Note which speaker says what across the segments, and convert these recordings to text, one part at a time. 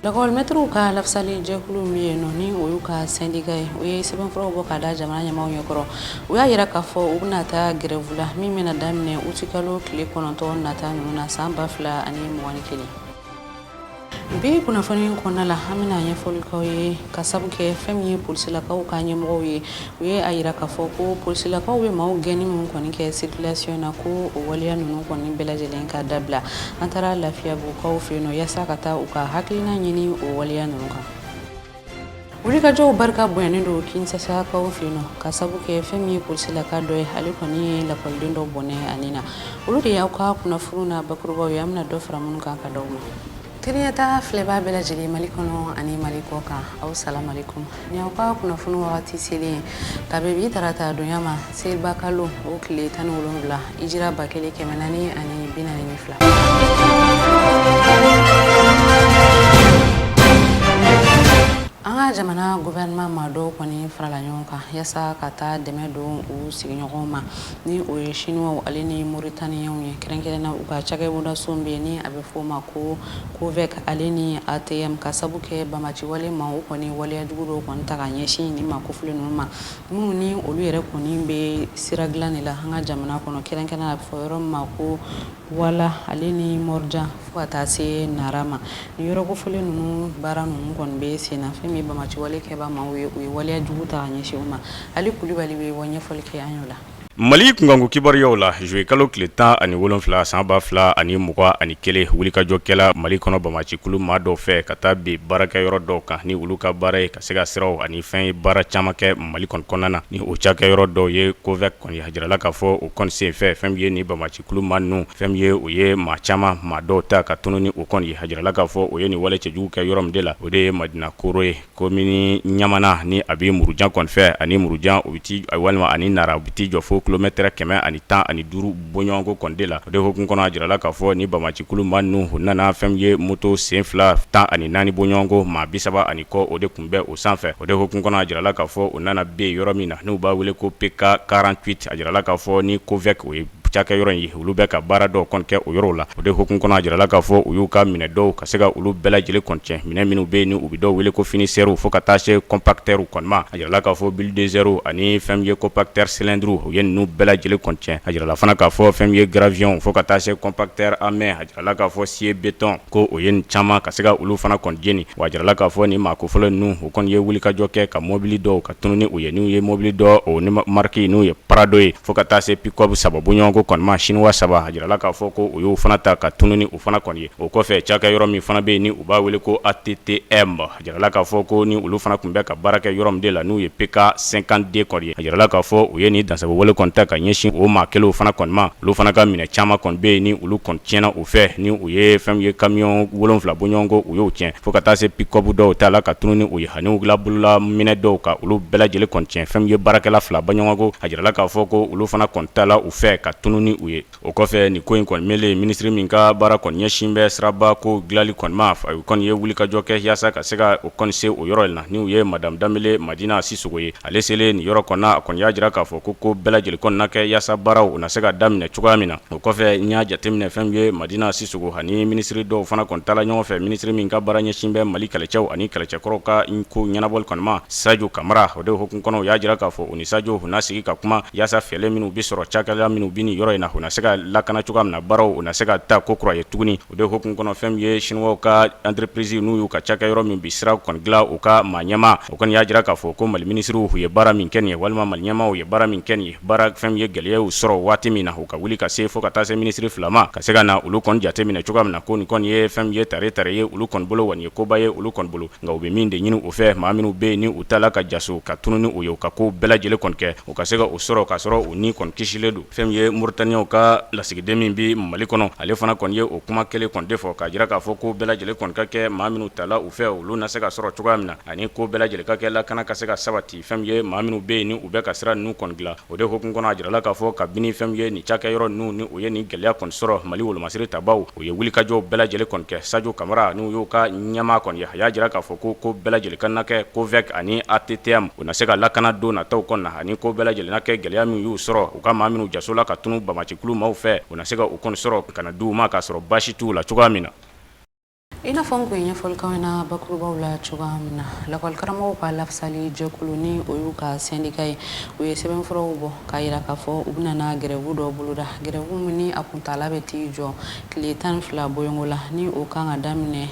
Speaker 1: Lakɔlimɛtiriw ka lafasali jɛkulu min yen nɔ ni o y'u ka syndicat ye, u ye sɛbɛnfuraw bɔ ka da jamana ɲɛmaaw ɲɛkɔrɔ. U y'a yira k'a fɔ u bɛna taa grève la min bɛna daminɛ utikalo tile 9 nata ninnu na san 2021. Bi kunnafoni kɔnɔna la, an bɛna ɲɛfɔli k'aw ye ka sabu kɛ fɛn min ye polisilakaw ka ɲɛmɔgɔw ye. U ye a yira k'a fɔ ko polisilakaw bɛ maaw gɛnni minnu kɔni kɛ circulation na, ko o waleya ninnu kɔni bɛɛ lajɛlen ka dabila. An taara Lafiyabugukaw fɛ yen nɔ yaasa ka taa u ka hakilina ɲini o waleya ninnu kan. Wulikajɔw barika bonyanen don Kinsasakaw fɛ yen nɔ ka sabu kɛ fɛn min ye polisilaka dɔ ye, ale kɔni ye lakɔliden dɔ bɔnɛ a ni na. Olu de y'aw ka kunnafoniw na bakurubaw ye, an bɛna dɔ fara minnu kan ka d'aw ma. Teriɲɛta filɛbaa bɛɛ lajɛlen Mali kɔnɔ ani Mali kɔ kan, aw salamalekum. Ni aw ka kunnafoni wagati selen ka bɛn bi tarata donya ma, seliba kalo o tile 17, hijira 1442. An ka jamana gouvernement maa dɔw kɔni farala ɲɔgɔn kan yaasa ka taa dɛmɛ don u sigiɲɔgɔnw ma, ni o ye Chinois ale ni Mauritaniens ye, kɛrɛnkɛrɛnna u ka cakɛbondaso bɛ yen ni a bɛ fɔ o ma ko COVEC ale ni ATM, ka sabu kɛ banbaanciwale maaw kɔni waleya jugu dɔw kɔni ta ka ɲɛsin nin maa kofɔlen ninnu ma, minnu ni olu yɛrɛ kɔni bɛ sira dilan de la an ka jamana kɔnɔ, kɛrɛnkɛrɛnna a bɛ fɔ yɔrɔ min ma ko Wala ale ni Morijan fo ka taa se Nara ma. Nin yɔrɔ kofɔlen ninnu baara ninnu kɔni bɛ sen na. Fɛn min ye banbaanciwale kɛbaa maaw ye, u ye waleya jugu ta ka ɲɛsin u ma. Ali Kulubali bɛ wa ɲɛfɔli kɛ an y'o la.
Speaker 2: Mali kunkanko kibaruyaw la, juillet kalo tile 17 san 2021, wulikajɔ kɛla Mali kɔnɔ banbaancikulu maa dɔw fɛ ka taa bin baarakɛyɔrɔ dɔw kan, ni olu ka baara ye ka se ka siraw ani fɛn ye baara caman kɛ Mali kɔni kɔnɔna na, ni o cakɛyɔrɔ dɔw ye COVEC kɔni. A jirala k'a fɔ o kɔni senfɛ, fɛn min ye nin banbaancikulu maa ninnu, fɛn min ye u ye maa caman maa dɔw ta ka tunun ni u kɔni ye. A jirala k'a fɔ o ye nin wale cɛjugu kɛ yɔrɔ min de la, o de ye Madina Koro ye, komini Ɲamana, ni a bɛ Murujan kɔni fɛ, ani Murujan o bɛ t'i walima ani Nara u bɛ t'i jɔ fo kilomɛtɛrɛ 115 bɔɲɔgɔnko kɔni de la. O de hukumu kɔnɔ, a jirala k'a fɔ ni banbaancikulu maa ninnu, u nana fɛn min ye moto sen fila 14 bɔɲɔgɔnko, maa 30 ani kɔ o de tun bɛ o sanfɛ. O de hukumu kɔnɔ, a jirala k'a fɔ u nana bin yɔrɔ min na, n'u b'a wele ko PK 48, a jirala k'a fɔ ni COVEC o ye cakɛyɔrɔ in ye, olu bɛ ka baara dɔw kɔni kɛ o yɔrɔw la. O de hukumu kɔnɔ, a jirala k'a fɔ u y'u ka minɛ dɔw ka se ka olu bɛɛ lajɛlen kɔni tiɲɛ, minɛ minnu bɛ yen ni u bɛ dɔw wele ko finisseur fo ka taa se compacteur kɔni ma. A jirala k'a fɔ bulldozer ani fɛn min ye compacteur cylindre, u ye ninnu bɛɛ lajɛlen kɔni tiɲɛ. A jirala fana k'a fɔ fɛn min ye gravillon fo ka taa se compacteur à main, a jirala k'a fɔ scie béton, ko o ye nin caman ka se ka olu fana kɔni jeni. Wa a jirala k'a fɔ nin maa kofɔlen ninnu, u kɔni ye wulikajɔ kɛ ka mɔbili dɔw ka tunun ni u ye, n'u ye mɔbili dɔ o ni marque n'u ye Prado ye, fo ka taa se pick-up saba bɔɲɔgɔnko kɔni ma, chinois saba. A jirala k'a fɔ ko u y'o fana ta ka tunun ni u fana kɔni ye. O kɔfɛ, cakɛ yɔrɔ min fana bɛ yen ni u b'a wele ko ATTM, a jirala k'a fɔ ko ni olu fana tun bɛ ka baara kɛ yɔrɔ min de la, n'u ye PK 52 kɔni ye, a jirala k'a fɔ u ye nin dansago wale kɔni ta ka ɲɛsin o maa kelenw fana kɔni ma. Olu fana ka minɛ caman kɔni bɛ yen ni olu kɔni tiɲɛna u fɛ, ni u ye fɛn min ye camion 7 bɔɲɔgɔnko, u y'o tiɲɛ, fo ka taa se pick-up dɔw ta la ka tunun ni u ye, ani u la bolola minɛ dɔw ka olu bɛɛ lajɛlen kɔni tiɲɛ. Fɛn min ye baarakɛla fila bɔɲɔgɔnko, a jirala k'a fɔ ko olu fana kɔni tala u fɛ ka tunun ni u ye. O kɔfɛ, nin ko in kɔni mɛnlen, minisiri min ka baara kɔni ɲɛsin bɛ siraba ko dilanli kɔni ma, o kɔni ye wulikajɔ kɛ yaasa ka se ka o kɔni se o yɔrɔ in na, ni u ye madame Danbele Madina Sisogo ye. Ale selen nin yɔrɔ kɔni na, a kɔni y'a jira k'a fɔ ko ko bɛɛ lajɛlen kɔni na kɛ yaasa baaraw na se ka daminɛ cogoya min na. O kɔfɛ, n y'a jateminɛ, fɛn min ye Madina Sisogo ani minisiri dɔw fana kɔni taala ɲɔgɔn fɛ, minisiri min ka baara ɲɛsin bɛ Mali kɛlɛcɛw ani kɛlɛcɛkɔrɔw ka ko ɲɛnabɔli kɔni ma, Sajo Kamara. O de hukumu kɔnɔ, u y'a jira k'a fɔ u ni Sajo u na sigi ka kuma yaasa fɛɛrɛ minnu bɛ sɔrɔ, cakɛda minnu bɛ nin yɔrɔ in na, u na se ka lakana cogoya min na, baaraw u na se ka taa ko kura ye tuguni. O de hukumu kɔnɔ, fɛn min ye chinois ka entreprise, n'u y'u ka cakɛyɔrɔ min bi sira kɔni dilan, u ka maa ɲɛmaa, o kɔni y'a jira k'a fɔ ko Mali minisiriw u ye baara min kɛ nin ye, walima Mali ɲɛmaaw ye baara min kɛ nin ye, baara fɛn min ye gɛlɛyaw sɔrɔ waati min na, u ka wuli ka se fo ka taa se minisiri fila ma ka se ka na olu kɔni jate minɛ cogoya min na, ko nin kɔni ye fɛn min ye tare tare ye olu kɔni bolo, wa nin ye koba ye olu kɔni bolo. Nka u bɛ min de ɲini u fɛ, maa minnu bɛ yen ni u taala ka jaso ka tunun ni u ye, u ka ko bɛɛ lajɛlen kɔni kɛ, u ka se ka o sɔrɔ k'a sɔrɔ u ni kɔni kisilen don. Fɛn min ye Mauritaniens ka lasigiden min bɛ Mali kɔnɔ, ale fana kɔni ye o kuma kelen kɔni de fɔ, k'a jira k'a fɔ ko bɛɛ lajɛlen kɔni ka kɛ maa minnu tala u fɛ, olu na se ka sɔrɔ cogoya min na, ani ko bɛɛ lajɛlen ka kɛ lakana ka se ka sabati. Fɛn min ye maa minnu bɛ yen ni u bɛ ka sira ninnu kɔni dilan, o de hukumu kɔnɔ, a jirala k'a fɔ kabini fɛn min ye nin cakɛyɔrɔ ninnu ni u ye nin gɛlɛya kɔni sɔrɔ, Mali wolomasiri tabaw, u ye wulikajɔw bɛɛ lajɛlen kɔni kɛ. Sajo Kamara, n'u y'u ka ɲɛmaa kɔni ye, a y'a jira k'a fɔ ko bɛɛ lajɛlen ka na kɛ COVEC ani ATTM, u na se ka lakana don nataw kɔnɔ, ani ko bɛɛ lajɛlen na kɛ gɛlɛya min y'u sɔrɔ, u ka maa minnu jasola ka tunu banbaancikulu maaw fɛ, u na se ka u kɔni sɔrɔ ka na di u ma k'a sɔrɔ baasi t'u la cogoya min na.
Speaker 1: I n'a fɔ n tun ye ɲɛfɔli k'aw ɲɛna bakurubaw la cogoya min na, lakɔlikaramɔgɔw ka lafasali jɛkulu ni o y'u ka syndicat ye, u ye sɛbɛnfuraw bɔ k'a jira k'a fɔ u bɛna na grève dɔ boloda, grève min ni a kuntaala bɛ t'i jɔ tile 12 bɔɲɔgɔnko la, ni o kan ka daminɛ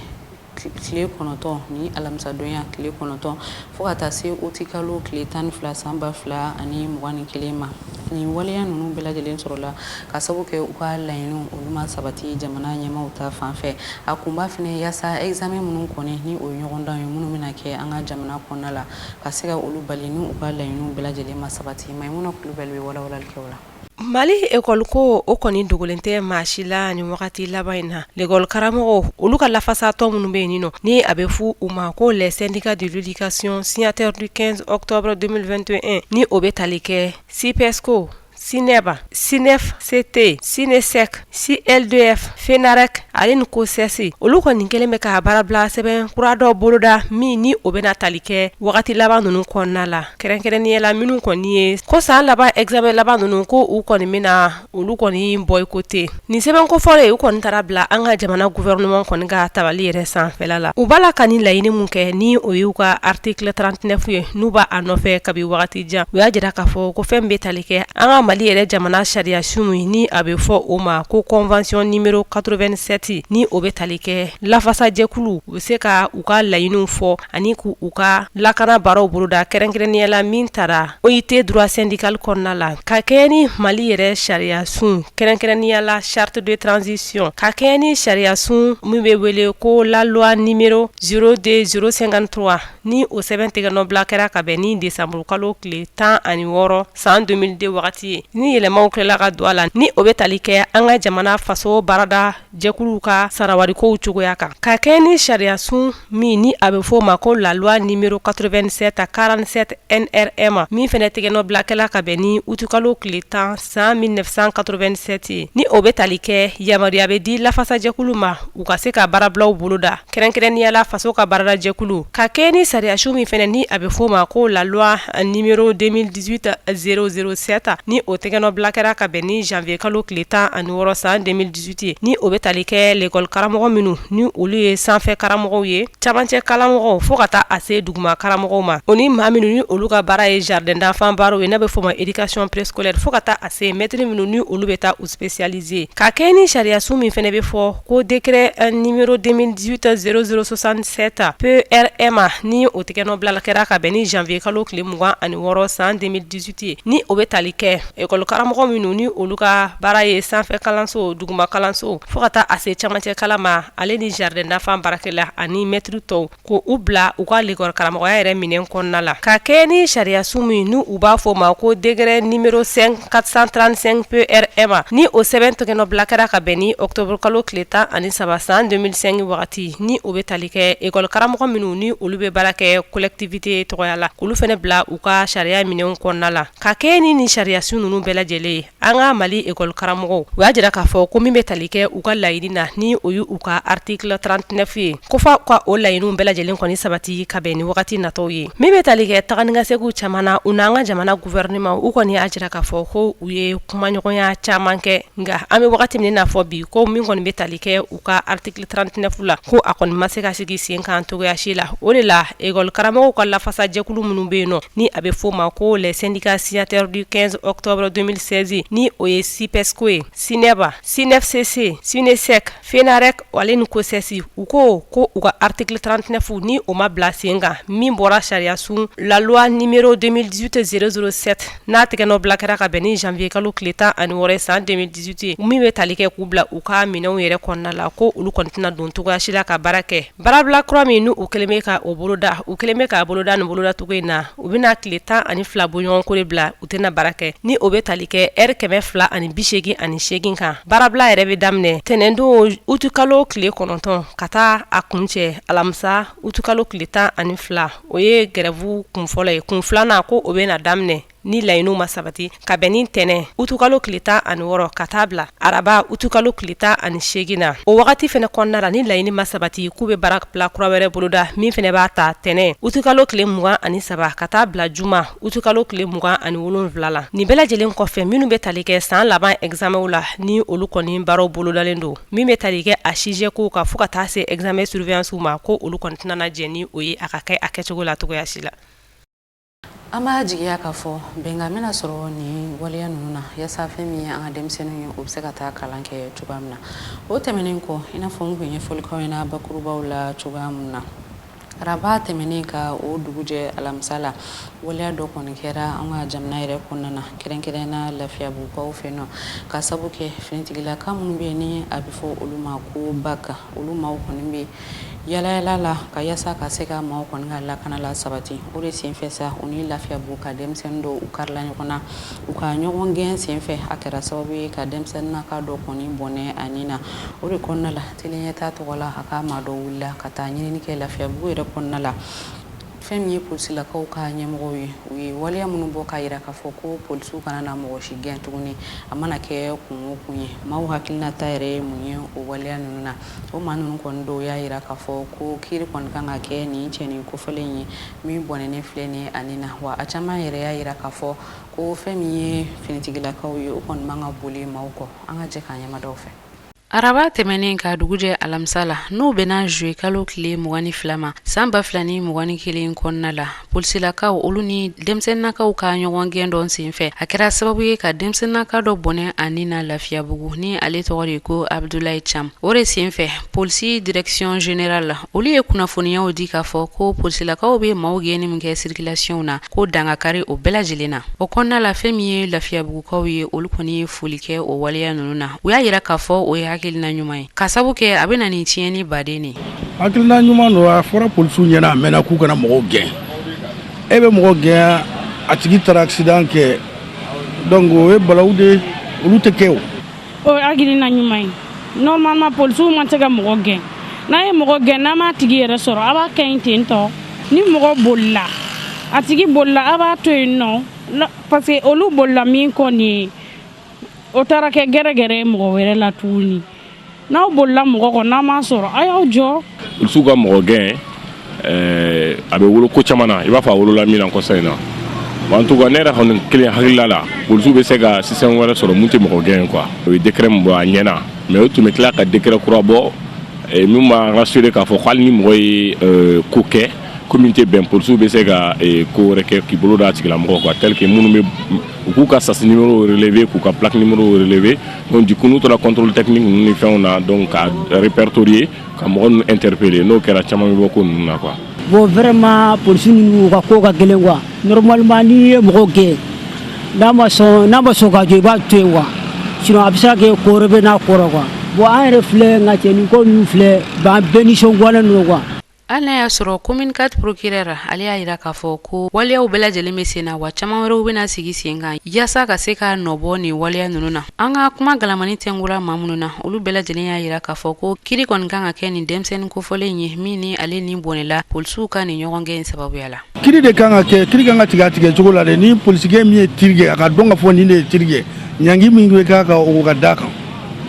Speaker 1: tile 9 ni alamisadonya tile 9 fo ka taa se utikalo tile 12 san 2021 ma. Nin waleya ninnu bɛɛ lajɛlen sɔrɔla ka sabu kɛ u ka laɲiniw olu ma sabati jamana ɲɛmaaw ta fan fɛ. A kunba fana yaasa examen minnu kɔni ni o ye ɲɔgɔndanw ye minnu bɛna kɛ an ka jamana kɔnɔna la, ka se ka olu bali ni u ka laɲiniw bɛɛ lajɛlen ma sabati. Mayimuna Kulubali bɛ walawalali kɛ o la.
Speaker 3: Mali ekɔliko o kɔni dogolen tɛ maa si la nin wagati laban in na. Lekɔli karamɔgɔw olu ka lafasatɔn minnu bɛ yen nɔ, ni a bɛ fɔ u ma ko les syndicats de l'éducation signataires du 15 octobre 2021, ni o bɛ tali kɛ SYPESCO, SYNEB, SYNEFCT, SYNESEC, CLDF, FENAREC ale ni COSES, olu kɔni kɛlen bɛ ka baarabila sɛbɛn kura dɔ boloda min ni o bɛna tali kɛ wagati laban ninnu kɔnɔna la, kɛrɛnkɛrɛnnenya la minnu kɔni ye ko san laban examen laban ninnu ko u kɔni bɛna olu kɔni boycotter. Nin sɛbɛn kofɔlen u kɔni taara bila an ka jamana gouvernement kɔni ka tabali yɛrɛ sanfɛla la. U b'a la ka nin laɲini min kɛ, ni o y'u ka article 39 ye, n'u b'a nɔfɛ kabi wagati jan, u y'a jira k'a fɔ ko fɛn bɛ tali kɛ an ka Mali yɛrɛ jamana sariya sun min ni a bɛ fɔ o ma ko convention numéro 87, ni o bɛ tali kɛ lafasajɛkulu u bɛ se ka u ka laɲiniw fɔ ani k' u ka lakana baaraw boloda, kɛrɛnkɛrɛnnenya la min taara OIT droit syndical kɔnɔna la, ka kɛɲɛ ni Mali yɛrɛ sariya sun, kɛrɛnkɛrɛnnenya la charte de transition, ka kɛɲɛ ni sariya sun min bɛ wele ko la loi numéro 02 053, ni o sɛbɛn tɛgɛnɔbila kɛra ka bɛn ni décembre kalo tile 16 san 2002 wagati ye, ni yɛlɛmaw tilala ka don a la, ni o bɛ tali kɛ an ka jamana faso baarada jɛkuluw ka sarawarikow cogoya kan, ka kɛɲɛ ni sariya sun min ni a bɛ fɔ o ma ko la loi numéro 87 47 NRM, min fana tɛgɛnɔbila kɛla ka bɛn ni utikalo tile 10 san 1987 ye, ni o bɛ tali kɛ yamaruya bɛ di lafasajɛkulu ma u ka se ka baarabilaw boloda, kɛrɛnkɛrɛnnenya la faso ka baaradajɛkulu, ka kɛɲɛ ni sariya sun min fana ni a bɛ fɔ o ma ko la loi numéro 2018 007, ni o tɛgɛnɔbila kɛra ka bɛn ni janvier kalo tile 16 san 2018 ye, ni o bɛ tali kɛ lekɔli karamɔgɔ minnu ni olu ye sanfɛ karamɔgɔw ye, camancɛ karamɔgɔw fo ka taa a se duguma karamɔgɔw ma, o ni maa minnu ni olu ka baara ye jardin d'enfant baaraw ye, n'a bɛ fɔ o ma éducation préscolaire, fo ka taa a se mɛtiri minnu ni olu bɛ taa u spécialiser, ka kɛɲɛ ni sariya sun min fana bɛ fɔ ko décret numéro 2018 0067 PRM, ni o tɛgɛnɔbila kɛra ka bɛn ni janvier kalo tile 26 san 2018 ye, ni o bɛ tali kɛ ekɔli karamɔgɔ minnu ni olu ka baara ye sanfɛ kalanso, duguma kalanso, fo ka taa a se camancɛ kalan ma, ale ni jardin d'enfant baarakɛla ani mɛtiri tɔw, ko u bila u ka lekɔli karamɔgɔya yɛrɛ minɛn kɔnɔna la, ka kɛɲɛ ni sariya sun min ni u b'a fɔ o ma ko décret numéro 5 435 PRM, ni o sɛbɛn tɛgɛnɔbila kɛra ka bɛn ni octobre kalo tile 13 san 2005 wagati, ni o bɛ tali kɛ ekɔli karamɔgɔ minnu ni olu bɛ baara kɛ collectivité tɔgɔya la, k'olu fana bila u ka sariya minɛnw kɔnɔna la. Ka kɛɲɛ ni nin sariya sun ninnu bɛɛ lajɛlen ye, an ka Mali ekɔli karamɔgɔw, u y'a jira k'a fɔ ko min bɛ tali kɛ u ka laɲini na, ni o ye u ka article 39 ye, ko f'a ka o laɲiniw bɛɛ lajɛlen kɔni sabati ka bɛn ni wagati natɔw ye. Min bɛ tali kɛ taga ni ka seginw caman na u n'an ka jamana gouvernement, u kɔni y'a jira k'a fɔ ko u ye kumaɲɔgɔnya caman kɛ, nka an bɛ wagati min n'a fɔ bi, ko min kɔni bɛ tali kɛ u ka article 39 la, ko a kɔni ma se ka sigi sen kan cogoya si la. O de la ekɔli karamɔgɔw ka lafasajɛkulu minnu bɛ yen nɔ, ni a bɛ f'o ma ko les syndicats signataires du 15 octobre 2016, ni o ye SYPESCO ye, SYNEB, SYNEFCC, SYNESEC, FENAREC ale ni COSES, u ko ko u ka article 39 ni o ma bila sen kan, min bɔra sariya sun la loi numéro 2018 007, n'a tɛgɛnɔbila kɛra ka bɛn ni janvier kalo tile 16 san 2018 ye, min bɛ tali kɛ k'u bila u ka minɛnw yɛrɛ kɔnɔna la, ko olu kɔni tɛna don cogoya si la ka baara kɛ. Baarabila kura min n'u kɛlen bɛ ka o boloda, u kɛlen bɛ k'a boloda nin bolodacogo in na, u bɛna tile 12 bɔɲɔgɔnko de bila u tɛna baara kɛ, ni o o bɛ tali kɛ ɛri 288 kan. Baarabila yɛrɛ bɛ daminɛ tɛnɛndon utikalo tile 9 ka taa a kuncɛ alamisa utikalo tile 12. O ye gɛrɛfu kun fɔlɔ ye. Kun filanan ko o bɛ na daminɛ ni laɲiniw ma sabati ka bɛn ni tɛnɛn utukalo tile 16 ka taa bila araba utukalo tile 18 na. O wagati fana kɔnɔna la, ni laɲini ma sabati, k'u bɛ baarabila kura wɛrɛ boloda min fana b'a ta tɛnɛn utukalo tile 23 ka taa bila juma utukalo tile 27 la. Nin bɛɛ lajɛlen kɔfɛ, minnu bɛ tali kɛ san laban examenw la, ni olu kɔni baaraw bolodalen don, min bɛ tali kɛ a sujet kow kan fo ka taa se examen surveillance ma, ko olu kɔni tɛna jɛn ni o ye a ka kɛ a kɛcogo la cogoya si la.
Speaker 1: An b'a jigiya k'a fɔ bɛnkan bɛna sɔrɔ nin waleya ninnu na, yaasa fɛn min ye an ka denmisɛnninw ye, u bɛ se ka taa kalan kɛ cogoya min na. O tɛmɛnen kɔ, i n'a fɔ n tun ɲɛfɔli k'aw ɲɛna bakurubaw la cogoya min na, araba tɛmɛnen ka o dugujɛ alamisa la, waleya dɔ kɔni kɛra an ka jamana yɛrɛ kɔnɔna na, kɛrɛnkɛrɛnna Lafiyabugukaw fɛ nɔ, ka sabu kɛ finitigilaka minnu bɛ yen ni a bɛ fɔ olu ma ko BAC, olu maaw kɔni bɛ yalayala la ka yaasa ka se ka maaw kɔni ka lakana la sabati. O de senfɛ sa, u ni Lafiyabugu ka denmisɛnnin dɔw u karila ɲɔgɔn na. U ka ɲɔgɔn gɛn senfɛ, a kɛra sababu ye ka denmisɛnninnaka dɔ kɔni bɔnɛ a ni na. O de kɔnɔna la, Teleɲɛta tɔgɔ la, a ka maa dɔw wulila ka taa ɲinini kɛ Lafiyabugu yɛrɛ kɔnɔna la. Fɛn min ye polisilakaw ka ɲɛmɔgɔw ye, u ye waleya minnu bɔ k'a jira k'a fɔ ko polisiw kana na mɔgɔ si gɛn tuguni, a mana kɛ kun o kun ye. Maaw hakilinata yɛrɛ ye mun ye o waleya ninnu na? O maa ninnu kɔni dɔw y'a jira k'a fɔ ko kiiri kɔni kan ka kɛ nin cɛnin kofɔlen ye min bɔnɛnen filɛ nin ye a ni na. Wa a caman yɛrɛ y'a jira k'a fɔ ko fɛn min ye finitigilakaw ye, o kɔni man ka boli maaw kɔ. An ka jɛ k'an ɲɛmada fɛ. Araba tɛmɛnen ka dugujɛ alamisa la, n'o bɛnna juillet kalo tile 22 ma san 2021 kɔnɔna la, polisilakaw olu ni denmisɛnninnakaw ka ɲɔgɔn gɛn dɔ senfɛ, a kɛra sababu ye ka denmisɛnninnaka dɔ bɔnɛ a ni na Lafiyabugu, ni ale tɔgɔ de ko Abudulayi Cam. O de senfɛ, polisi direction générale olu ye kunnafoniyaw di k'a fɔ ko polisilakaw bɛ maaw gɛnni min kɛ circulation na, ko dan ka kari o bɛɛ lajɛlen na. O kɔnɔna la, fɛn min ye Lafiyabugukaw ye, olu kɔni ye foli kɛ o waleya ninnu na. U y'a jira k'a fɔ o ye hakilina ɲuman ye, ka sabu kɛ a bɛ na ni tiɲɛni baden ye.
Speaker 4: Hakilina ɲuman don. A fɔra polisiw ɲɛna a mɛnna k'u kana mɔgɔw gɛn. E bɛ mɔgɔ gɛn, a tigi taara accident kɛ, donc o ye balawu de, olu tɛ kɛ o.
Speaker 5: O ye hakilina ɲuman ye. Normalement, polisiw ma se ka mɔgɔ gɛn. N'a ye mɔgɔ gɛn, n'a m'a tigi yɛrɛ sɔrɔ, a b'a kɛ yen ten tɔ. Ni mɔgɔ bolila, a tigi bolila, a b'a to yen nɔ, parce que olu bolila min kɔ nin ye, o taara kɛ gɛrɛgɛrɛ ye mɔgɔ wɛrɛ la tuguni. N'aw bolila mɔgɔ kɔ, n'a m'a sɔrɔ, a y'aw jɔ.
Speaker 6: Polisiw ka mɔgɔ gɛn, a bɛ wolo ko caman na, i b'a fɔ a wolola min na kɔsa in na. En tout cas, ne yɛrɛ kɔni kelen hakilila la, polisiw bɛ se ka système wɛrɛ sɔrɔ mun tɛ mɔgɔ gɛn quoi. O ye décret min bɔ, a ɲɛna, mais o tun bɛ tila ka décret kura bɔ min b'an rassurer k'a fɔ ko hali ni mɔgɔ ye ko kɛ ko min tɛ bɛn, polisiw bɛ se ka ko wɛrɛ kɛ k'i bolo da a tigilamɔgɔ quoi, tel que minnu bɛ u k'u ka sasi numéro relever, k'u ka plaque numéro relever. Donc du coup, n'u taara contrôle technique ninnu ni fɛnw na, donc ka répertorier, ka mɔgɔ ninnu interpeller, n'o kɛra, caman bɛ bɔ ko ninnu na quoi.
Speaker 7: Bon, vraiment, polisi ninnu, u ka ko ka gɛlɛn quoi. Normalement, n'i ye mɔgɔw gɛn, n'a ma sɔn ka jɔ, i b'a to yen quoi. Sinon a bɛ se ka kɛ ko wɛrɛ bɛ n'a kɔrɔ quoi. Bon, an yɛrɛ filɛ, nka cɛ nin ko ninnu filɛ, an bɛɛ nisɔngoyalen don quoi.
Speaker 1: Hali n'a y'a sɔrɔ commune 4 procureur ale y'a jira k'a fɔ ko waleyaw bɛɛ lajɛlen bɛ sen na, wa caman wɛrɛw bɛna sigi sen kan yaasa ka se ka nɔbɔ nin waleya ninnu na. An ka kuma galamani tɛngula maa minnu na, olu bɛɛ lajɛlen y'a jira k'a fɔ ko kiri kɔni kan ka kɛ nin denmisɛnnin kofɔlen ye min ni ale ni bɔnɛla polisiw ka nin ɲɔgɔn gɛn sababuya la.
Speaker 4: Kiri de kan ka kɛ, kiri kan ka tigɛ a tigɛ cogo la dɛ. Ni polisikɛ min ye tir kɛ, a ka dɔn ka fɔ nin de ye tir kɛ, ɲangi min bɛ k'a kan, o ka d'a kan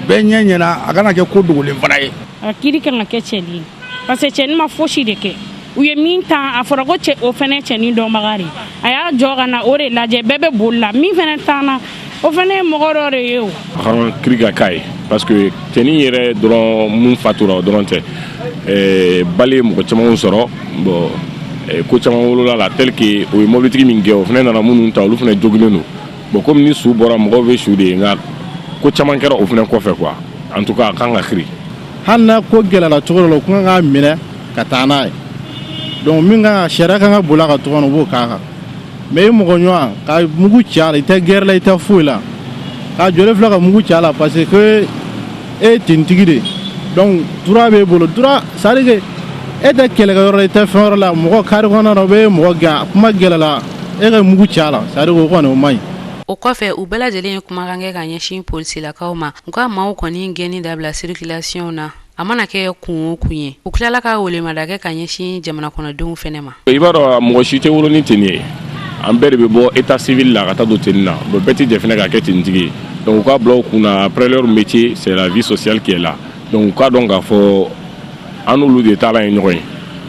Speaker 4: bɛɛ ɲɛ ɲɛna, a kana kɛ ko dogolen fana ye.
Speaker 5: A kiri kan ka kɛ cɛnin ye, parce que cɛnin ma fosi de kɛ. U ye min tan, a fɔra ko cɛ o fɛnɛ cɛnin dɔnbaga de, a y'a jɔ ka na o de lajɛ. Bɛɛ bɛ boli la, min fɛnɛ tanna, o fɛnɛ ye mɔgɔ dɔ de ye o.
Speaker 6: A kan kiri ka k'a ye, parce que cɛnin yɛrɛ dɔrɔn mun fatura, o dɔrɔn tɛ, balle ye mɔgɔ caman sɔrɔ. Bon, ko caman wolola la, tel que o ye mobilitigi min gɛn, o fana nana minnu ta, olu fana joginnen don. Bon, komi ni su bɔra, mɔgɔw bɛ su de ye, nka ko caman kɛra o fana kɔfɛ quoi. En tout cas, a kan ka kiri.
Speaker 8: Hali n'a ko gɛlɛyara cogo dɔ la, u kan k'a minɛ ka taa n'a ye. Donc min kan ka sariya kan ka boli a kan cogo min na, u b'o k'a kan. Mais i mɔgɔ ɲɔgɔn ka mugu ci a la, i tɛ guerre la, i tɛ foyi la, k'a jɔlen filɛ ka mugu ci a la parce que e ye tenitigi de ye, donc droit b'e bolo, droit, c'est à dire que e tɛ kɛlɛkɛyɔrɔ la, i tɛ fɛn wɛrɛ la, mɔgɔ carré kɔnɔna na, u bɛ mɔgɔ gɛn, kuma gɛlɛla, e ka mugu ci a la, c'est à dire o kɔni o man ɲi.
Speaker 1: O kɔfɛ, u bɛɛ lajɛlen ye kumakan kɛ ka ɲɛsin polisilakaw ma, u ka maaw kɔni gɛnni dabila circulation na, a mana kɛ kun o kun ye. U tilala ka welemada kɛ ka ɲɛsin jamana kɔnɔdenw fɛnɛ ma.
Speaker 6: I b'a dɔn, mɔgɔ si tɛ wolo ni tenue ye. An bɛɛ de bɛ bɔ état civil la ka taa don tenue na. Bon, bɛɛ tɛ jɛ fɛnɛ ka kɛ tenue ye. Donc u k'a bila u kun na, après leur métier, c'est la vie sociale qui est là. Donc u k'a dɔn k'a fɔ an n'olu de taalan ye ɲɔgɔn ye.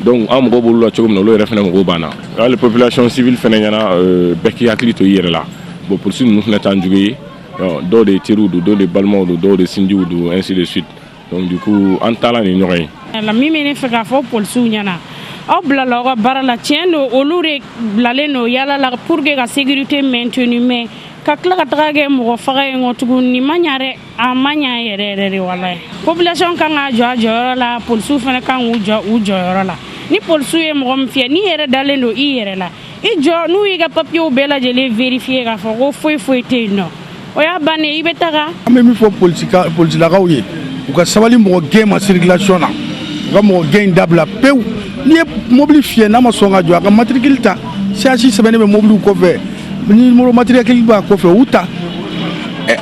Speaker 6: Donc an mago b'olu la cogo min na, olu yɛrɛ fɛnɛ mago b'an na. Hali population civile fɛnɛ ɲɛna, bɛɛ k'i hakili to i yɛrɛ la. Bon, polisi ninnu fɛnɛ t'an jugu ye. Dɔw de ye teriw don, dɔw de balimaw don, dɔw de sinjiw don, ainsi de suite. Donc du coup, an taalan de ɲɔgɔn ye.
Speaker 5: La min bɛ ne fɛ k'a fɔ polisiw ɲɛna, aw bilala aw ka baara la, tiɲɛ don, olu de bilalen don yala la pour que ka sécurité maintenu, mais ka tila ka taga kɛ mɔgɔ faga ye kɔ tuguni, nin ma ɲa dɛ, a ma ɲa yɛrɛ yɛrɛ de, walayi. Population kan ka jɔ a jɔyɔrɔ la, polisiw fana kan k'u jɔ u jɔyɔrɔ la. Ni polisiw ye mɔgɔ min fiyɛ, n'i yɛrɛ dalen don i yɛrɛ la, i jɔ. N'u y'i ka papiyew bɛɛ lajɛlen vérifier k'a fɔ ko foyi foyi tɛ yen nɔ, o y'a bannen, i bɛ taga.
Speaker 4: An bɛ min fɔ polisilakaw ye, u ka sabali mɔgɔ gɛn ma circulation na, u ka mɔgɔ gɛn in dabila pewu. N'i ye mobili fiyɛ, n'a ma sɔn ka jɔ, a ka matricule ta. CH sɛbɛnnen bɛ mobiliw kɔfɛ, numéro matricule b'a kɔfɛ, u ta.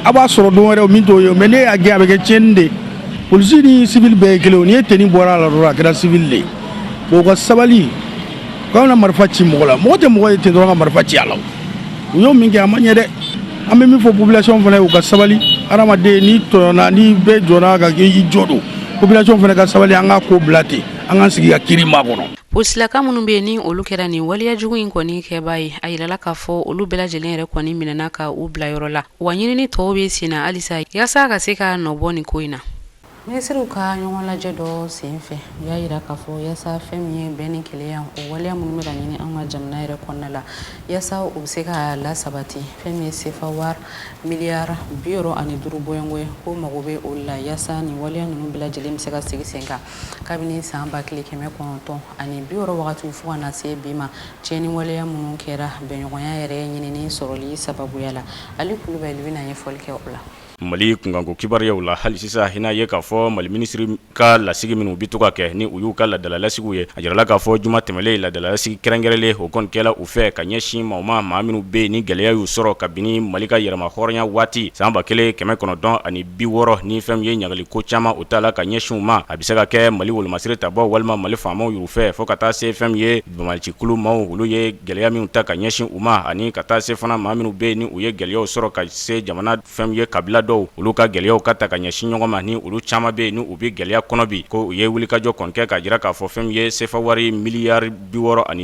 Speaker 4: A b'a sɔrɔ don wɛrɛ min t'o ye, mais ne y'a gɛn, a bɛ kɛ tiɲɛni de ye. Polisi ni civil bɛɛ ye kelen. N'i ye tenue bɔra a la dɔrɔn, a kɛra civil de ye. Bon, u ka sabali, u kana marifa ci mɔgɔ la. Mɔgɔ tɛ mɔgɔ ye ten dɔrɔn ka marifa ci a la. U y'o min kɛ, a ma ɲɛ dɛ. An bɛ min fɔ population fana ye, u ka sabali. Hadamaden, n'i tɔɲɔna, n'i bɛɛ jɔnna ka i jɔ don, population fana ka sabali. An ka ko bila ten, an k'an sigi ka kiiri makɔnɔ.
Speaker 1: Polisilaka minnu bɛ yen, ni olu kɛra nin waleya jugu in kɔni kɛbaa ye, a yirala k'a fɔ olu bɛɛ lajɛlen yɛrɛ kɔni minɛna ka u bila yɔrɔ la, wa ɲinini tɔw bɛ sen na halisa yaasa ka se ka nɔbɔ nin ko in na. Minisiriw ka ɲɔgɔn lajɛ dɔ senfɛ, u y'a yira k'a fɔ yaasa fɛn min ye bɛn ni kelenya, o waleya minnu bɛ ka ɲini an ka jamana yɛrɛ kɔnɔna la, yaasa u bɛ se ka lasabati, fɛn min ye sefa wari miliyari 65 bɔɲɔgɔnko ye, ko mago bɛ o la yaasa nin waleya ninnu bɛɛ lajɛlen bɛ se ka sigi sen kan. Kabini san 1960 wagatiw fo ka na se bi ma, tiɲɛni waleya minnu kɛra bɛnɲɔgɔnya yɛrɛ ɲinini sɔrɔli sababuya la, Ali Kulubali bɛna ɲɛfɔli kɛ o la.
Speaker 2: Mali kunkanko kibaruyaw la hali sisan, i n'a ye k'a fɔ Mali minisiri ka lasigi minnu bɛ to ka kɛ, ni u y'u ka ladala lasigiw ye, a jirala k'a fɔ juma tɛmɛlen, ladala lasigi kɛrɛnkɛrɛnlen o kɔni kɛla u fɛ ka ɲɛsin maaw ma, maa minnu bɛ yen ni gɛlɛya y'u sɔrɔ kabini Mali ka yɛrɛma hɔrɔnya waati san 1960, ni fɛn min ye ɲagali ko caman o ta la ka ɲɛsin u ma. A bɛ se ka kɛ Mali wolomasiri tabaw walima Mali faamaw y'u fɛ, fo ka taa se fɛn min ye banbaancikulu maaw, olu ye gɛlɛya minnu ta ka ɲɛsin u ma, ani ka taa se fana maa minnu bɛ yen ni u ye gɛlɛyaw sɔrɔ ka se jamana fɛn ye kabila dɔw, olu ka gɛlɛyaw ka ta ka ɲɛsin ɲɔgɔn ma, ni olu caman bɛ yen ni u bɛ gɛlɛya kɔnɔ bi, ko u ye wulikajɔ kɔni kɛ k'a jira k'a fɔ fɛn ye sefa wari miliyari 65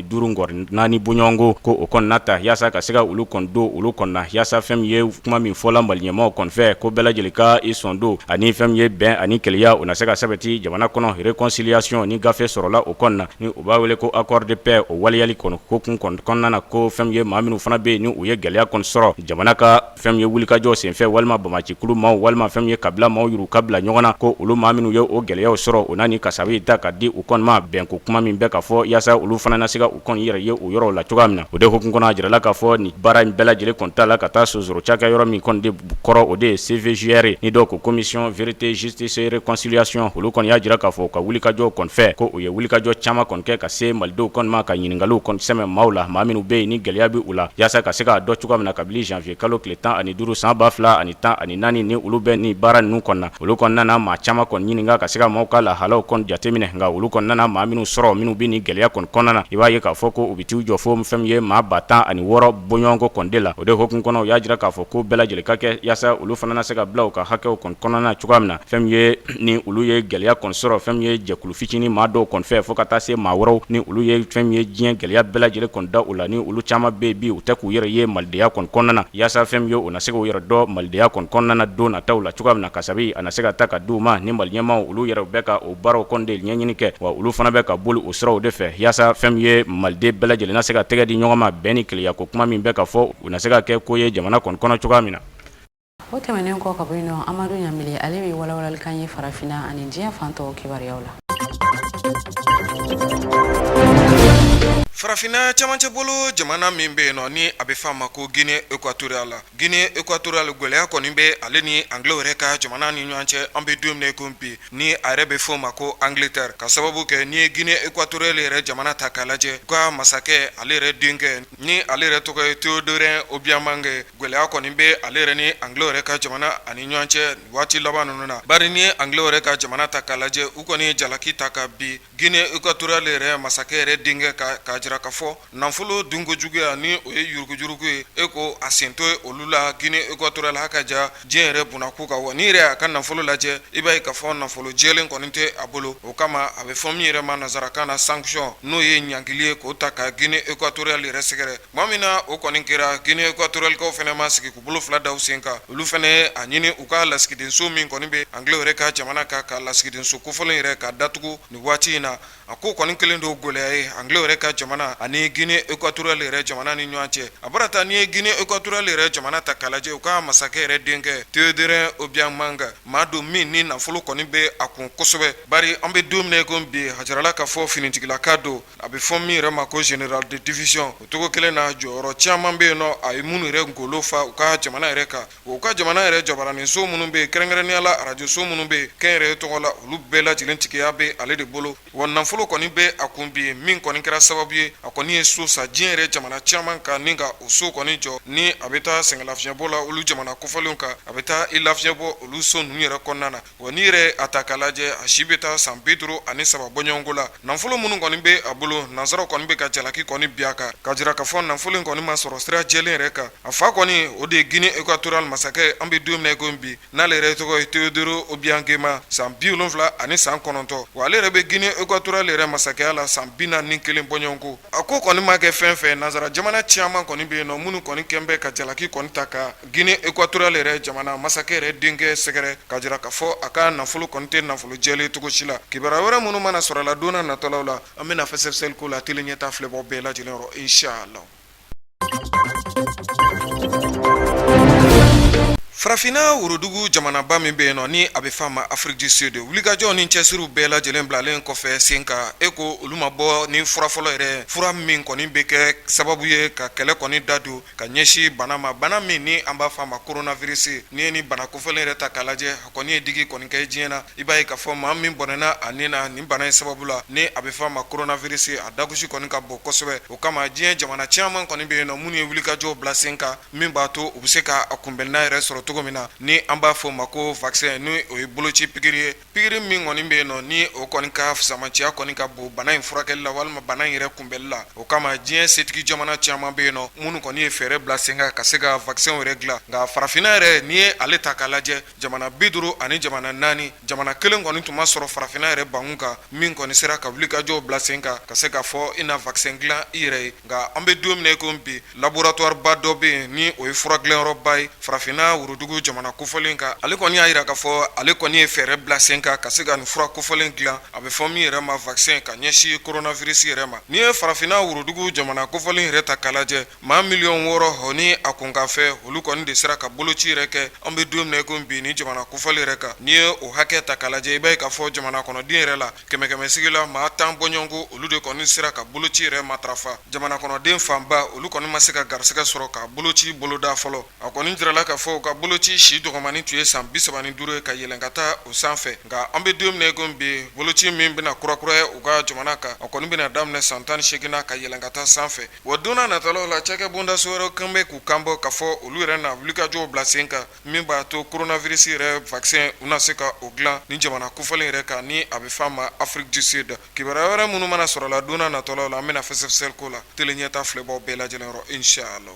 Speaker 2: bɔɲɔgɔnko, ko o kɔni na ta yaasa ka se ka olu kɔni don olu kɔnɔ na, yaasa fɛn ye kuma min fɔla Mali ɲɛmaaw kɔni fɛ, ko bɛɛ lajɛlen ka i sɔn don ani fɛn ye bɛn ani kelenya, o na se ka sabati jamana kɔnɔ, réconciliation, ni gafe sɔrɔla o kɔnɔna na, ni u b'a wele ko accord de paix, o waleyali kɔnɔ ko kun kɔnɔna na, ko fɛn ye maa minnu fana bɛ yen ni u ye gɛlɛya kɔni sɔrɔ jamana ka fɛn ye wulikajɔ senfɛ, walima banbaancikulu maaw, walima fɛn ye kabila maaw y'u ka bila ɲɔgɔn na, ko olu maa minnu ye o gɛlɛyaw sɔrɔ, o na ni kasabi ta ka di u kɔni ma, bɛnko kuma min bɛ ka fɔ, yaasa olu fana na se ka u kɔni yɛrɛ ye o yɔrɔ la cogoya min na. O de hukumu kɔnɔ, a jirala k'a fɔ nin baara in bɛɛ lajɛlen kɔni ta la ka taa sonsoro cakɛ yɔrɔ min kɔni de kɔrɔ, o de ye CVJR, ni dɔw ko Commission vérité justice et réconciliation. Olu kɔni y'a jira k'a fɔ u ka wulikajɔ kɔni fɛ, ko u ye wulikajɔ caman kɔni kɛ ka se malidenw kɔni ma, ka ɲininkaliw kɔni sɛmɛ maaw la, maa minnu bɛ yen ni gɛlɛya bɛ u la, yaasa ka se k'a dɔn cogoya min na kabini janvier kalo tile 15 san 2014, ni olu bɛ ni baara ninnu kɔnɔna. Olu kɔni nana maa caman kɔni ɲininka ka se ka maaw ka lahalaw kɔni jateminɛ, nka olu kɔni nana maa minnu sɔrɔ, minnu bɛ ni gɛlɛya kɔni kɔnɔna na, i b'a ye k'a fɔ ko u bɛ t'u jɔ fo fɛn min ye maa 16,000 bɔɲɔgɔnko kɔni de la. O de hukumu kɔnɔ, u y'a jira k'a fɔ ko bɛɛ lajɛlen ka kɛ yaasa olu fana na se ka bila u ka hakɛw kɔni kɔnɔna na cogoya min na, fɛn min ye ni olu ye gɛlɛya kɔni sɔrɔ fɛn min ye jɛkulu fitinin maa dɔw kɔni fɛ, fo ka taa se maa wɛrɛw ni olu ye fɛn min ye diɲɛ gɛlɛya bɛɛ lajɛlen kɔni da u la, ni olu caman bɛ bi u tɛ k'u yɛrɛ ye malidenya kɔni kɔnɔna na, yaasa fɛn min ye u na se k'u yɛrɛ dɔn malidenya kɔni kɔnɔna na don nataw la cogoya min na, kasabi a na se ka ta ka di u ma. Ni Mali ɲɛmaaw olu yɛrɛ bɛ ka o baaraw kɔni de ɲɛɲini kɛ, wa olu fana bɛ ka boli o siraw de fɛ, yaasa fɛn min ye maliden bɛɛ lajɛlen na se ka tɛgɛ di ɲɔgɔn ma, bɛn ni kelenya ko kuma min bɛ ka fɔ, u na se ka kɛ ko ye jamana kɔni kɔnɔ cogoya min na.
Speaker 1: O tɛmɛnen kɔ ka bɔ yen nɔ, Amadu Ɲanbele, ale bɛ walawalali k'an ye farafinna ani diɲɛ fan tɔw kibaruyaw la.
Speaker 9: Farafinna camancɛ bolo jamana min bɛ yen nɔ, ni a bɛ f'a ma ko Guinée équatoriale, Guinée équatoriale gɛlɛya kɔni bɛ ale ni Anglais yɛrɛ ka jamana ni ɲɔgɔn cɛ. An bɛ don min na i ko bi, ni a yɛrɛ bɛ f'o ma ko Angleterre, ka sababu kɛ n'i ye Guinée équatoriale yɛrɛ jamana ta k'a lajɛ, u ka masakɛ ale yɛrɛ denkɛ, ni ale yɛrɛ tɔgɔ ye Teodorin Obiang Mangue, gɛlɛya kɔni bɛ ale yɛrɛ ni Anglais yɛrɛ ka jamana ani ɲɔgɔn cɛ waati laban ninnu na. Bari n'i ye Anglais yɛrɛ ka jamana ta k'a lajɛ, u kɔni ye jalaki ta ka bin Guinée équatoriale yɛrɛ masakɛ yɛrɛ denkɛ kan, k'a jira k'a fɔ nafolo dunko juguya, ni o ye yuruguyurugu ye, e ko a sen tɛ olu la Guinée équatoriale ha ka ja diɲɛ yɛrɛ bunakun kan. Wa n'i yɛrɛ y'a ka nafolo lajɛ, i b'a ye k'a fɔ nafolo jɛlen kɔni tɛ a bolo. O kama a bɛ fɔ min yɛrɛ ma nansarakan na sanction, n'o ye ɲangili ye k'o ta ka Guinée équatoriale yɛrɛ sɛgɛrɛ. Tuma min na o kɔni kɛra, Guinée équatorialekaw fana ma sigi k'u bolo fila da u sen kan. Olu fana ye a ɲini u ka lasigidenso min kɔni bɛ Anglais yɛrɛ ka jamana kan, ka lasigidenso kofɔlen yɛrɛ ka datugu nin waati in na. A ko kɔni kɛlen don gɛlɛya ye Anglais yɛrɛ ka jamana ani Guinée équatoriale yɛrɛ jamana ni ɲɔgɔn cɛ. A bɔra ta, n'i ye Guinée équatoriale yɛrɛ jamana ta k'a lajɛ, u ka masakɛ yɛrɛ denkɛ Teodorin Obiang Mangue, maa don min ni nafolo kɔni bɛ a kun kosɛbɛ. Bari an bɛ don min na i ko bi, a jirala k'a fɔ finitigilaka don, a bɛ fɔ min yɛrɛ ma ko général de division. O cogo kelen na, jɔyɔrɔ caman bɛ yen nɔ, a ye minnu yɛrɛ ngolo fa u ka jamana yɛrɛ kan. U ka jamana yɛrɛ jabaraninso minnu bɛ yen, kɛrɛnkɛrɛnnenya la arajoso minnu bɛ yen kɛnyɛrɛye tɔgɔ la, olu bɛɛ lajɛlen tigiya bɛ ale de bolo. Wa nafolo kɔni bɛ a kun bi, min kɔni kɛra sababu ye a kɔni ye so san diɲɛ yɛrɛ jamana caman kan, ni ka o so kɔni jɔ, ni a bɛ taa sɛgɛnlafiɲɛbɔ la olu jamana kofɔlenw kan, a bɛ taa i lafiɲɛbɔ olu so ninnu yɛrɛ kɔnɔna na. Wa n'i yɛrɛ a ta k'a lajɛ, a si bɛ taa san 53 bɔɲɔgɔnko la. Nafolo minnu kɔni bɛ a bolo, nansaraw kɔni bɛ ka jalaki kɔni bin a kan, ka jira k'a fɔ nafolo in kɔni ma sɔrɔ sira jɛlen yɛrɛ kan. A fa kɔni, o de ye Guinée équatoriale masakɛ, an bɛ don min na i ko bi, n'ale yɛrɛ tɔgɔ ye Teodoro Obiang Nguema, san 79. Wa ale yɛrɛ bɛ Guinée équatoriale yɛrɛ masakɛya la san 41 bɔɲɔgɔnko. A ko kɔni ma kɛ fɛn fɛn, nansara jamana caman kɔni bɛ yen nɔ minnu kɔni kɛn bɛ ka jalaki kɔni ta ka Guinée équatoriale yɛrɛ jamana masakɛ yɛrɛ denkɛ sɛgɛrɛ, ka jira k'a fɔ a ka nafolo kɔni tɛ nafolo jɛlen cogo si la. Kibaruya wɛrɛ minnu mana sɔrɔ a la don nataw la, an bɛna fɛsɛfɛsɛli k'o la télé ɲɛta filɛbaaw bɛɛ lajɛlen yɔrɔ, inshallah. Farafinna worodugu jamanaba min bɛ yen nɔ, ni a bɛ f'a ma Afrique du Sud, wulikajɔ ni cɛsiriw bɛɛ lajɛlen bilalen kɔfɛ sen kan, e ko olu ma bɔ ni fura fɔlɔ yɛrɛ, fura min kɔni bɛ kɛ sababu ye ka kɛlɛ kɔni da don ka ɲɛsin bana ma, bana min ni an b'a f'a ma coronavirus. N'i ye nin bana kofɔlen yɛrɛ ta k'a lajɛ, a kɔni ye digi kɔni kɛ diɲɛ na. I b'a ye k'a fɔ maa min bɔnɛna a ni na nin bana in sababu la, ni a bɛ f'a ma coronavirus, a dagosi kɔni ka bon kosɛbɛ. O kama diɲɛ jamana caman kɔni bɛ yen nɔ minnu ye wulikajɔw bila sen kan min b'a to u bɛ se ka a kunbɛnnan yɛrɛ sɔrɔ cogo min na, ni an b'a fɔ o ma ko vaccin, ni o ye boloci pikiri ye. Pikiri min kɔni bɛ yen nɔ, ni o kɔni ka fisamanciya kɔni ka bon bana in furakɛli la walima bana in yɛrɛ kunbɛnli la. O kama diɲɛ setigi jamana caman bɛ yen nɔ minnu kɔni ye fɛɛrɛ bila sen kan ka se ka vaccin yɛrɛ dilan. Nka farafinna yɛrɛ, n'i ye ale ta k'a lajɛ, jamana 54, jamana kelen kɔni tun ma sɔrɔ farafinna yɛrɛ bankun kan min kɔni sera ka wulikajɔw bila sen kan ka se k'a fɔ i na vaccin dilan i yɛrɛ ye. Nka an bɛ don min na i ko bi, laboratoire ba dɔ bɛ yen, ni o ye fura dilanyɔrɔba ye farafinna worodugu jamana kofɔlen kan. Ale kɔni y'a jira k'a fɔ ale kɔni ye fɛɛrɛ bila sen kan ka se ka nin fura kofɔlen dilan, a bɛ fɔ min yɛrɛ ma vaccin, ka ɲɛsin coronavirus yɛrɛ ma. N'i ye farafinna worodugu jamana kofɔlen yɛrɛ ta k'a lajɛ, maa miliyɔn 6 ni a kunkanfɛ, olu kɔni de sera ka boloci yɛrɛ kɛ an bɛ don min na i ko bi ni jamana kofɔlen yɛrɛ kan. N'i ye o hakɛ ta k'a lajɛ, i b'a ye k'a fɔ jamana kɔnɔden yɛrɛ la, kɛmɛ kɛmɛ sigi la, maa 10 bɔɲɔgɔnko, olu de kɔni sera ka boloci yɛrɛ matarafa. Jamana kɔnɔden fanba, olu kɔni ma se ka garisɛgɛ sɔrɔ ka boloci boloda fɔlɔ. A kɔni jirala k'a fɔ u ka boloci si dɔgɔmani tun ye san 35 ye ka yɛlɛn ka taa o sanfɛ. Nka an bɛ don min na i ko bi, boloci min bɛna kurakuraya u ka jamana kan, a kɔni bɛna daminɛ san 18 na ka yɛlɛn ka taa sanfɛ. Wa don nataw la, cakɛ bondaso wɛrɛw kan bɛ k'u kan bɔ k'a fɔ olu yɛrɛ na wulikajɔw bila sen kan min b'a to coronavirus yɛrɛ vaccin, u na se ka o dilan ni jamana kofɔlen yɛrɛ kan, ni a bɛ f'a ma Afrique du Sud. Kibaruya wɛrɛ minnu mana sɔrɔ la don nataw la, an bɛna fɛsɛfɛsɛli k'o la télé ɲɛta filɛbaw bɛɛ lajɛlen yɔrɔ, inshallah.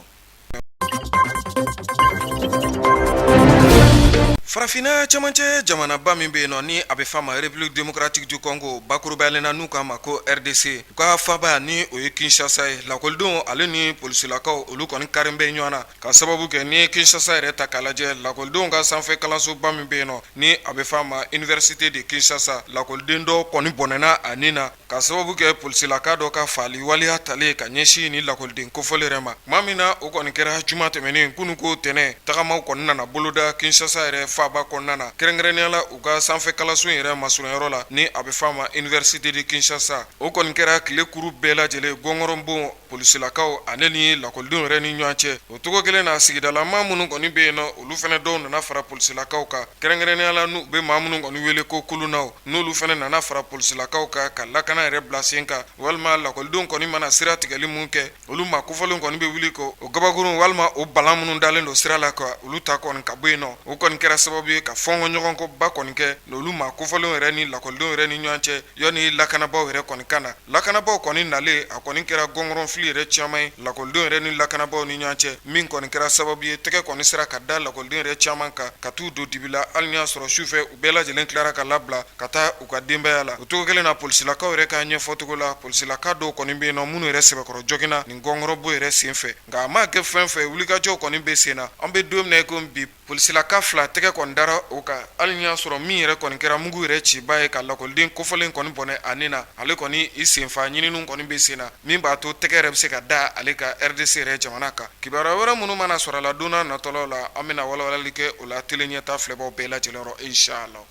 Speaker 9: Farafinna cɛmancɛ jamanaba min bɛ yen nɔ, ni a bɛ f'a ma République démocratique du Congo, bakurubaya la n'u k'a ma ko RDC, u ka faaba ni o ye Kinshasa ye, lakɔlidenw ale ni polisilakaw, olu kɔni kari bɛ ɲɔgɔn na, ka sababu kɛ n'i ye Kinshasa yɛrɛ ta k'a lajɛ, lakɔlidenw ka sanfɛ kalansoba min bɛ yen nɔ, ni a bɛ f'a ma Université de Kinshasa, lakɔliden dɔw kɔni bɔnɛna a ni na. Ka sababu kɛ polisilaka dɔ ka faali waleya talen ka ɲɛsin ni lakɔliden kofɔlen yɛrɛ ma. Tuma min na o kɔni kɛra juma tɛmɛnen kunun ko tɛnɛn, tagamaw kɔni nana boloda Kinshasa yɛrɛ faaba kɔnɔna na, kɛrɛnkɛrɛnnenya la u ka sanfɛ kalanso yɛrɛ masurunyɔrɔ la ni a bɛ f'a ma Université de Kinshasa. O kɔni kɛra tile kuru bɛɛ lajɛlen gɔngɔrɔnbon polisilakaw ale ni lakɔlidenw yɛrɛ ni ɲɔgɔn cɛ. O cogo kelen na, sigidalamaa minnu kɔni bɛ yen nɔ, olu fana dɔw nana fara polisilakaw kan, kɛrɛnkɛrɛnnenya la n'u bɛ maa minnu kɔni wele ko kulunaw, n'olu fana nana fara polisilakaw kan ka lakana yɛrɛ bila sen kan, walima lakɔlidenw kɔni mana sira tigɛli mun kɛ, olu maa kofɔlen kɔni bɛ wuli ko o gabakurun walima o balan minnu dalen don sira la ka olu ta kɔni ka bɔ yen nɔ. O kɔni kɛra sababu ye ka fɔnkɔɲɔgɔnkɔba kɔni kɛ n'olu maa kofɔlenw yɛrɛ ni lakɔlidenw yɛrɛ ni ɲɔgɔn cɛ, yanni lakanabaaw yɛrɛ kɔni ka na. Lakanabaaw kɔni nalen, a kɔni kɛra gɔngɔrɔnfili yɛrɛ caman ye lakɔlidenw yɛrɛ ni lakanabaaw ni ɲɔgɔn cɛ, min kɔni kɛra sababu ye tɛgɛ kɔni sera ka da lakɔliden yɛrɛ caman kan ka t'u don dibi la, hali n'i y'a sɔrɔ sufɛ u bɛɛ lajɛlen tilara ka labila ka taa u ka denbaya la. O cogo kelen na, polisilakaw yɛrɛ ka ɲɛfɔcogo la, polisilaka dɔw kɔni bɛ yen nɔ minnu yɛrɛ sɛbɛkɔrɔ joginna nin gɔngɔrɔbo yɛrɛ senfɛ. Nka a maa kɛ fɛn fɛn, wulikajɔw kɔni bɛ sen na. An bɛ don min na i ko bi, Polisilaka fila tɛgɛ kɔni dara o kan, hali n'i y'a sɔrɔ min yɛrɛ kɔni kɛra mugu yɛrɛ cibaa ye ka lakɔliden kofɔlen kɔni bɔnɛ a ni na, ale kɔni i senfa ɲininiw kɔni bɛ sen na, min b'a to tɛgɛ yɛrɛ bɛ se ka da ale kan RDC yɛrɛ jamana kan. Kibaruya wɛrɛ minnu mana sɔrɔ a la don n'a nataw la, an bɛna walawalali kɛ o la tele ɲɛta filɛbaw bɛɛ lajɛlen rɔ inchallah.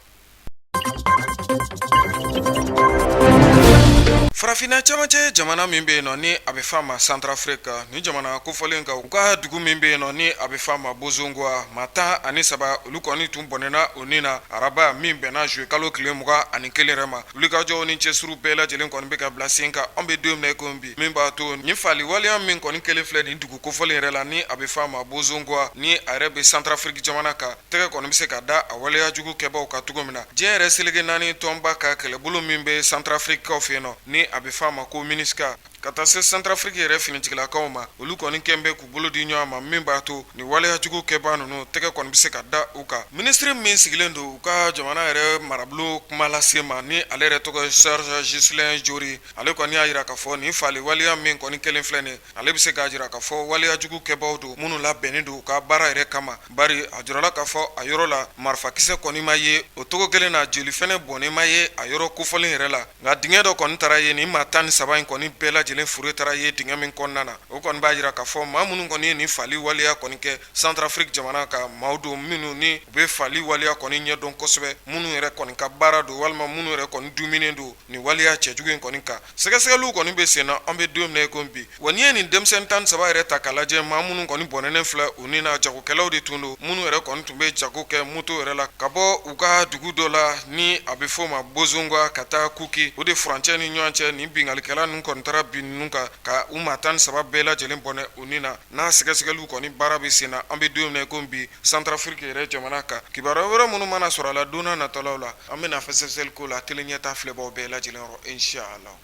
Speaker 9: Farafinna cɛmancɛ jamana min bɛ yen nɔ ni a bɛ f'a ma Centrafrique, ni jamana kofɔlen kan, u ka dugu min bɛ yen nɔ ni a bɛ f'a ma Bosongoa, maa 13 olu kɔni tun bɔnɛna u ni na araba min bɛnna juillet kalo tile 21 yɛrɛ ma. Wulikajɔw ni cɛsiriw bɛɛ lajɛlen kɔni bɛ ka bila sen kan an bɛ don min na i ko bi, min b'a to nin faali waleya min kɔni kɛlen filɛ nin dugu kofɔlen yɛrɛ la ni a bɛ f'a ma Bosongoa, ni a yɛrɛ bɛ Centrafrique jamana kan, tɛgɛ kɔni bɛ se ka da a waleya jugu kɛbaw kan cogo min na. Diɲɛ yɛrɛ seleke naani tɔnba ka kɛlɛbolo min bɛ Centrafriquekaw fɛ yen nɔ ni a bɛ f'a ma ko MINUSCA, ka taa se Centrafrique yɛrɛ finitigilakaw ma, olu kɔni kɛn bɛ k'u bolo di ɲɔgɔn ma, min b'a to nin waleya jugu kɛbaa ninnu tɛgɛ kɔni bɛ se ka da u kan. Minisiri min sigilen don u ka jamana yɛrɛ marabolo kuma lase ma, ni ale yɛrɛ tɔgɔ ye Serge Ghislain Djori, ale kɔni y'a jira k'a fɔ nin faali waleya min kɔni kɛlen filɛ nin, ale bɛ se k'a jira k'a fɔ waleya jugu kɛbaw don minnu labɛnnen don u ka baara yɛrɛ kama, bari a jirala k'a fɔ a yɔrɔ la marifakisɛ kɔni ma ye, o cogo kelen na joli fɛnɛ bɔnnen ma ye a yɔrɔ kofɔlen yɛrɛ la. Nka dingɛ dɔ kɔni taara ye, nin maa 13 in kɔni bɛɛ lajɛlen fure taara ye dingɛ min kɔnɔna na, o kɔni b'a jira k'a fɔ maa minnu kɔni ye nin faali waleya kɔni kɛ Centrafrique jamana kan, maaw don minnu ni u bɛ faali waleya kɔni ɲɛdɔn kosɛbɛ, minnu yɛrɛ kɔni ka baara don walima minnu yɛrɛ kɔni duminen don nin waleya cɛjugu in kɔni kan. Sɛgɛsɛgɛliw kɔni bɛ sen na an bɛ don min na i ko bi. Wa n'i ye nin denmisɛnnin 13 yɛrɛ ta k'a lajɛ, maa minnu kɔni bɔnɛnen filɛ u ni na, jagokɛlaw de tun don, minnu yɛrɛ kɔni tun bɛ jago kɛ moto yɛrɛ la ka bɔ u ka dugu dɔ la ni a bɛ f'o ma Bosongoa ka taa Kuki, o de furancɛ ni ɲɔgɔn cɛ. Nin binkannikɛla ninnu kɔni taara bin ninnu kan ka u maa 13 bɛɛ lajɛlen bɔnɛ u ni na. N'a sɛgɛsɛgɛliw kɔni baara bɛ sen na an bɛ don min na i ko bi Centrafrique yɛrɛ jamana kan. Kibaruya wɛrɛ minnu mana sɔrɔ a la don n'a nataw la, an bɛna fɛsɛfɛsɛli k'o la tele ɲɛta filɛbaw bɛɛ lajɛlen rɔ inchallah.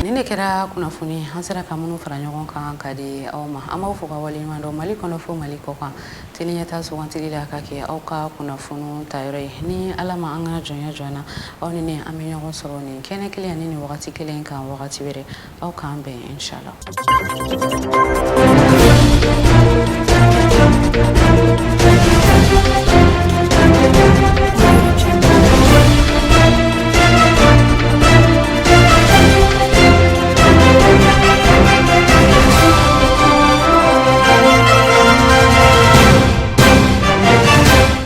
Speaker 1: Nin de kɛra kunnafoni an sera ka minnu fara ɲɔgɔn kan ka di aw ma. An b'aw fo ka waleɲuman dɔn Mali kɔnɔ fo Mali kɔkan. Tele ɲɛta sugantili la ka kɛ aw ka kunnafoni ta yɔrɔ ye. Ni Ala ma an ka jɔnya jɔ an na, aw ni ne an bɛ ɲɔgɔn sɔrɔ nin kɛnɛ kelen ani nin wagati kelen kan wagati wɛrɛ. Aw k'an bɛn inchallah.